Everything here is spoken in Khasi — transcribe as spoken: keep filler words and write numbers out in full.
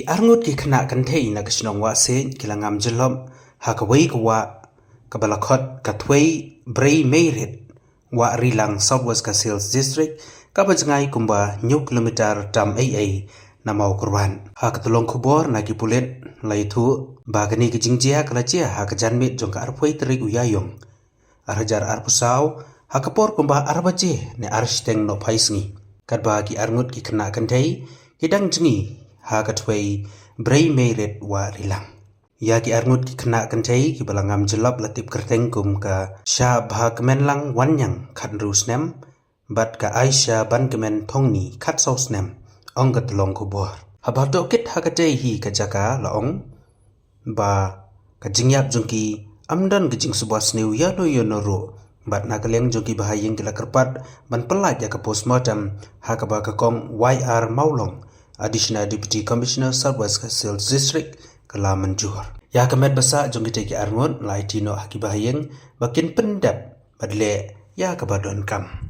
Arngut ki khynnah kynthei na ka shnong Wahseit ki la ngam jyllop ha kawei ka wah kaba la khot ka Thwei Brei Meirit, Wah Rilang, South West Khasi Hills District, kaba jngai kumba hynñiew kilometer tam ei ei na Mawkyrwat. Ha ka tyllong khubor na ki pulit la ïathuh ba kane ka jingjia ka la jia ha ka janmiet jong ka arphew tarik u Ïaïong, ar hajar arphew saw, ha ka por kumba ar baje ne ar shiteng nohphai sngi, katba ki arngut ki khynnah kynthei ki dang jngi ha ka Thwei Brei Meirit, Wah Rilang. Ïa ki arngut ki khynnah kynthei kiba la ngam jyllop la tip kyrteng kum ka Shabhakmenlang Wanniang, khathynriew snem, bad ka Aisha Bankmen Thongni, khatsaw snem, ong ka tyllong khubor. Haba tohkit ha katei hi ka jaka la ong ba ka jingïap jong ki ym don ka jingsngewsynei ïano ïano ruh, bad na ka liang jong ki bahaïing ki la kyrpad ban pyllait ïa ka postmortem ha kaba ka Kong Y R Mawlong, Additional Deputy Commissioner, South West Khasi Hills District, ka la mynjur. Ïa ka met ba sah jong kitei ki arngut la aiti noh ha ki bahaïing ba kin pyndep bad leh ïa kaba donkam.